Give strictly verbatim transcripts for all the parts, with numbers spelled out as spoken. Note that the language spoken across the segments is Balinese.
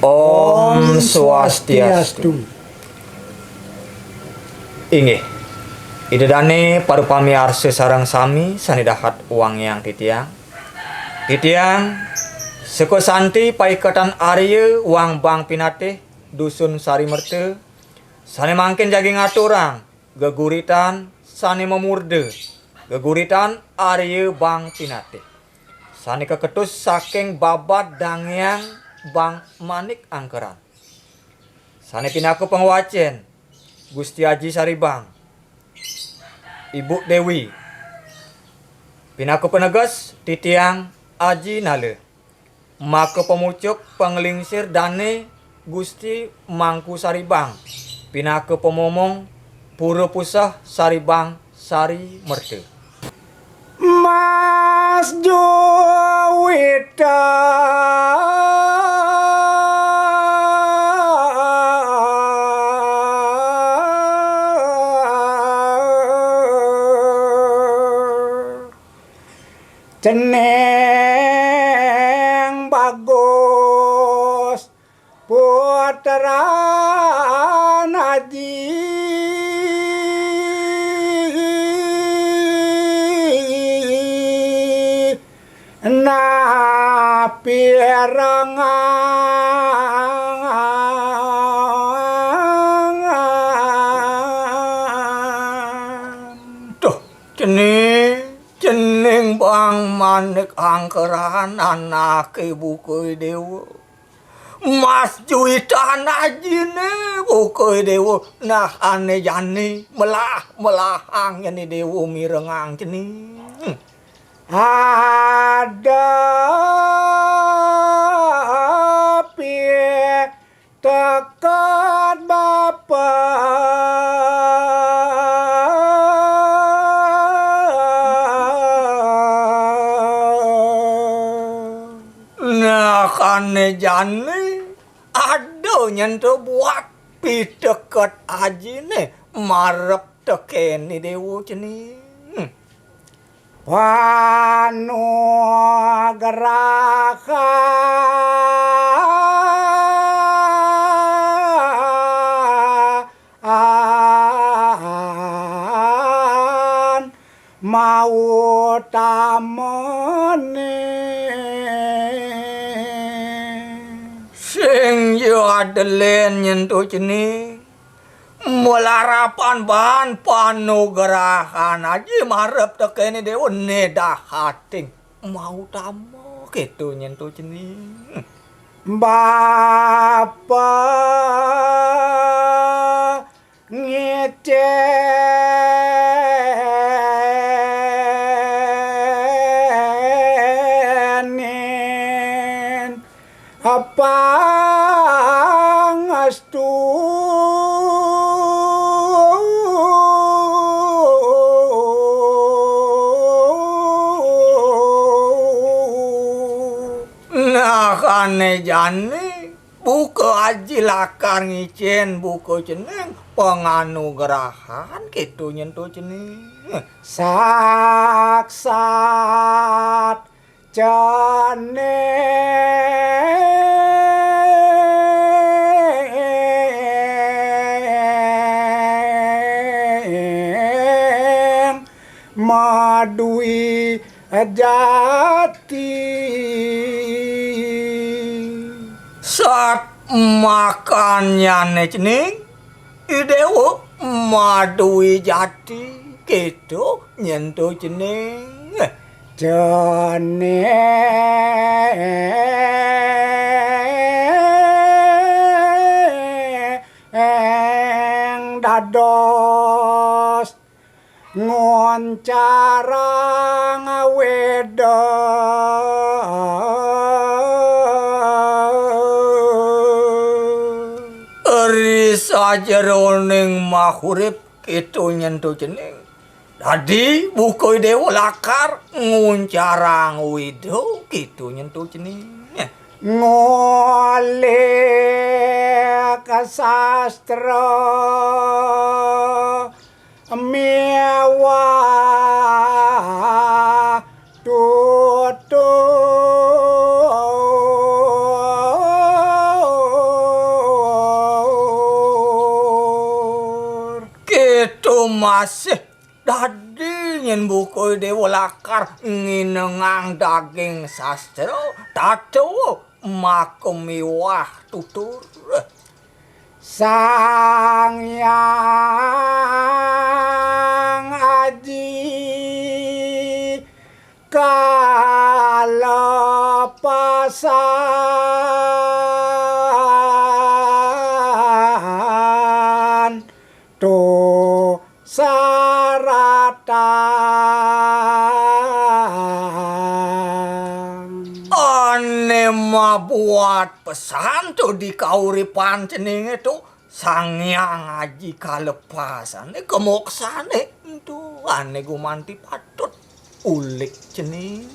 Om Swastiastu. Inggih. Ida dane para pamiarsa sareng sami sane dahat wangiang titiang. Titiang Seko Santi Paiketan Arya Wang Bang Pinatih, Dusun Sari Merta, sane mangkin jagi ngaturang geguritan sane mamurda, geguritan Arya Bang Pinatih, sane kaketus saking babad dangeang Bang Manik Angkeran, sane pinaka pangwacen Gusti Aji Saribang, Ibu Dewi, pinaka paneges titiang Aji Nala, maka pamucuk panglingsir dane Gusti Mangku Saribang, pinaka pamomong Pura Puseh Saribang Sari Merta. Mas Juwita cening bagus putran Aji. Napi rangan? Duh, cening, cening Bang Manik Angkeran anake buka dewa. Mas Juwitan Ajine buka dewa, nah ane jani melah-melahang jani dewa mirengang cening. Ada pi teket bapa. Nah, kane jani ada nyentuh buat piteket ajine marep tekene dewa cening. Panugrahan mautamane. Sing ya adelen nyentuh cening. Malarapan baan panugrahan aji marep tekene dewa nedahating mautama keto nyentuh cening. Bapa ngecenin pangestu. Nah, kane jani buka aji lakar ngicen buka cening panganugrahan keto nyentuh cening. Saksat cening madui jati. Sat makannyane cening, i dewa madui jati, keto nyentuh cening. Cening dados ngoncarang weda. Ri sajeroning mahurip keto nyentuh cening. Dadi buka dewa lakar nguncarang weda keto nyentuh cening. Ngolek sastra miwah tutur. masih dadi nyén buka Déwa lakar nginengang daging sastra, tatua maka miwah tutur. Sang Hyang Aji kalepasan to saratan. Ané mabuat pesan to di kauripan ceningé to, Sang Hyang Aji kalepasané, kamoksané, ento ané gumanti patut ulik cening.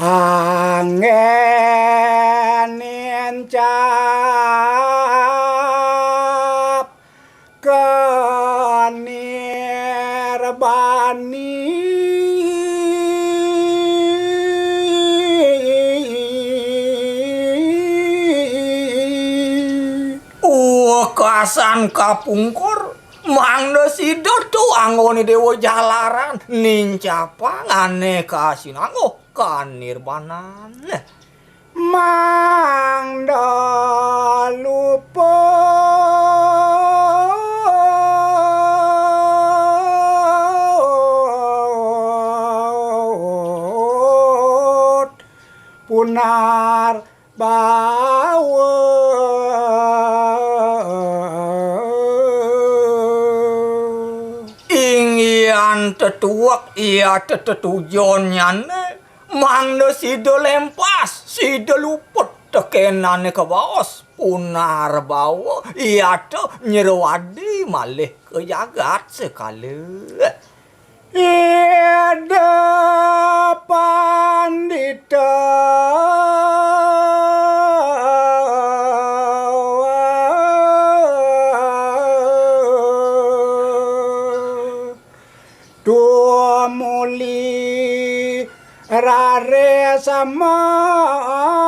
Anggén nincap kanirbani. Wekasan kapungkur, mangda sida to anggoné Déwa jalaran nincapang ané kasinangga kanirbanan. Mangda luput punarbawa. Inggihan tetuek ia tetetujonnyané, mangda sida lempas, sida luput tekenané kabaos punarbawa, ia te nyerwadi malih ka jagat sekala. Ida Pandita tumuli raris mamargi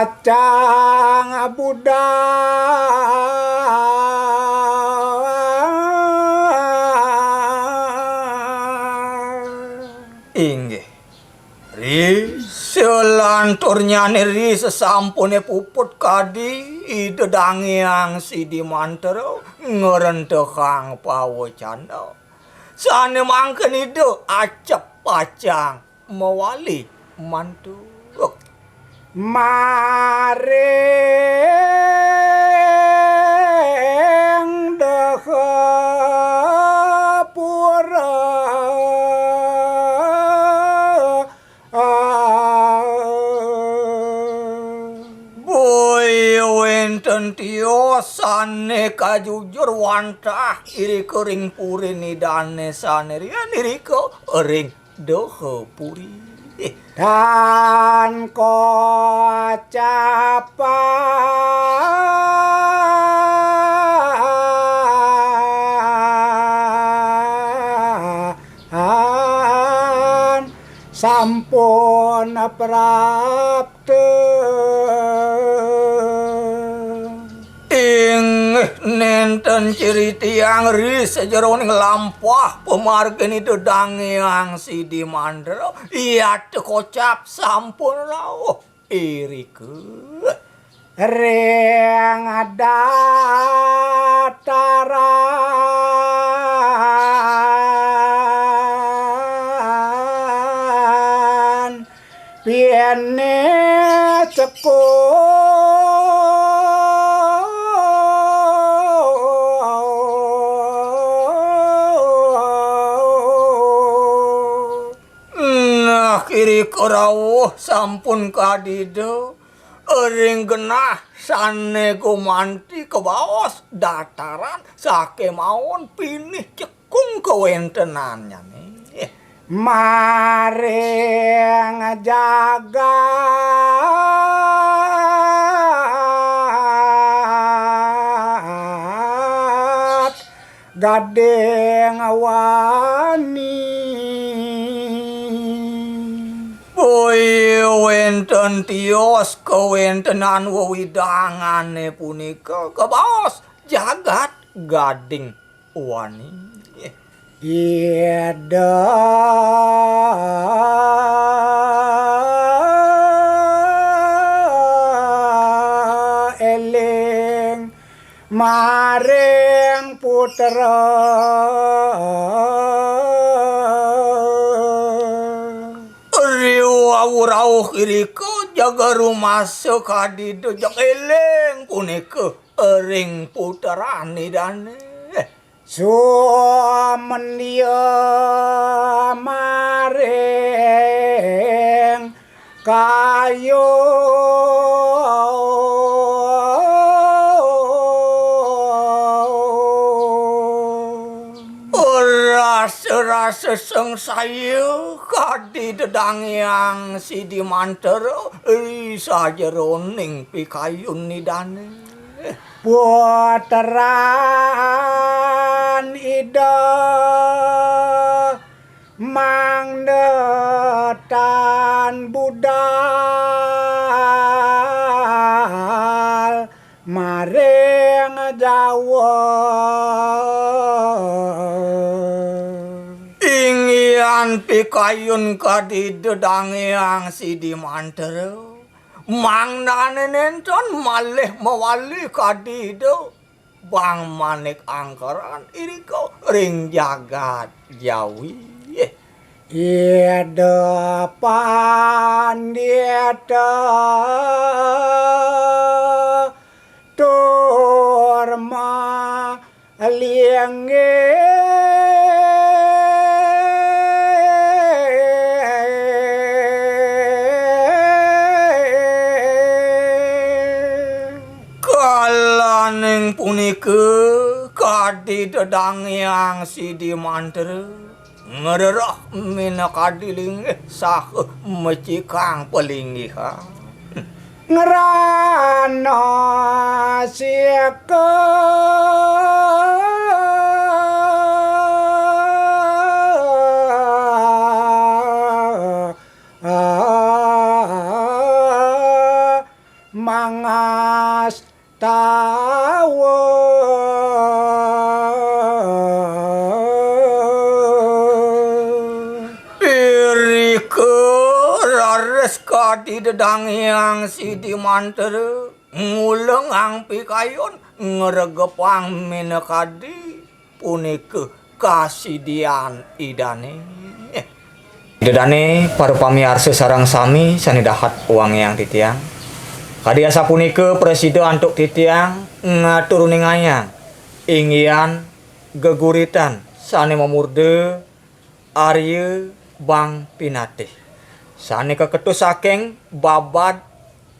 pacang budal. Inggih. Ri salanturnyané ri sasampuné puput kadi Ida Dang Hyang Sidi Mantra ngrentehang pawecana, sané mangkin Ida acep pacang mawali mantuk. Maring Dahapura. Boya wénten tios sané kajujur wantah irika ring puriné Idané sané riin irika ring Dahapuri. Tan kocapan sampun prapta. Inggih nénten ciri tiang ri sajeroning lampah pamargin Ida Dang Hyang Sidi Mantra, yata kocap sampun rauh irika. Ring dataran piané cekung. Nah, irika rauh sampun kadida, ring genah sané gumanti kabaos dataran sakémaon pinih cekung kawéntenannyané. Maring jagat Gading Wani. Boya wénten Tios kawéntenan wewidangané punika kabaos jagat Gading Wani. Ida éling maring putra. Riwau rauh irika jaga rumasa kadi da jeg éling punika ring putran Idané. Sumendya maring kayu. Rasa-rasa sangsaya kadi dedangiang Sidi Mantara ri sajeroning pikayun Idané. Putran Ida mangda tan budal maring Jawa. Inggihan pikayun kadi dedangiang Sidi Mantara, mangdané nénten malih mawali kadi da Bang Manik Angkeran irika ring jagat Jawi. Ida Pandita tur malinggih. Kalaning punika kadi dedangiang Sidi Mantara ngrereh minakadi linggih saha mecikang palinggihan. Ngrana sika mangastawa. Irika raris kadi dedangiang Sidi Mantara ngulengang pikayun ngregepang minakadi punika kasidian Idané. Ida dané para pamiarsa sareng sami sané dahat wangiang titiang. Kadi asapunika prasida antuk titiang ngatur uningayang inggihan geguritan sané mamurda Arya Bang Pinatih, sané kaketus saking babad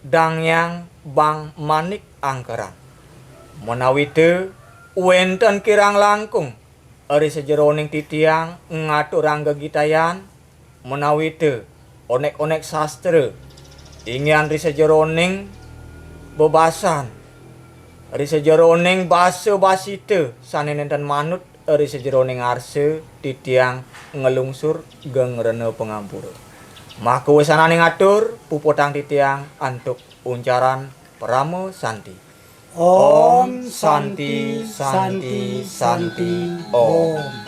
dangiang Bang Manik Angkeran. Menawita wénten kirang langkung ri sajeroning titiang ngaturang gegitayan, menawita onék-onék sastra, inggihan ri sajeroning bebasan, ri sajeroning basa basita sané nénten manut ri sajeroning arsa titiang nglungsur geng rena pangampura. Maka wésananing atur, puputang titiang antuk uncaran parama santi. Om Santi, Santi, Santi, Om.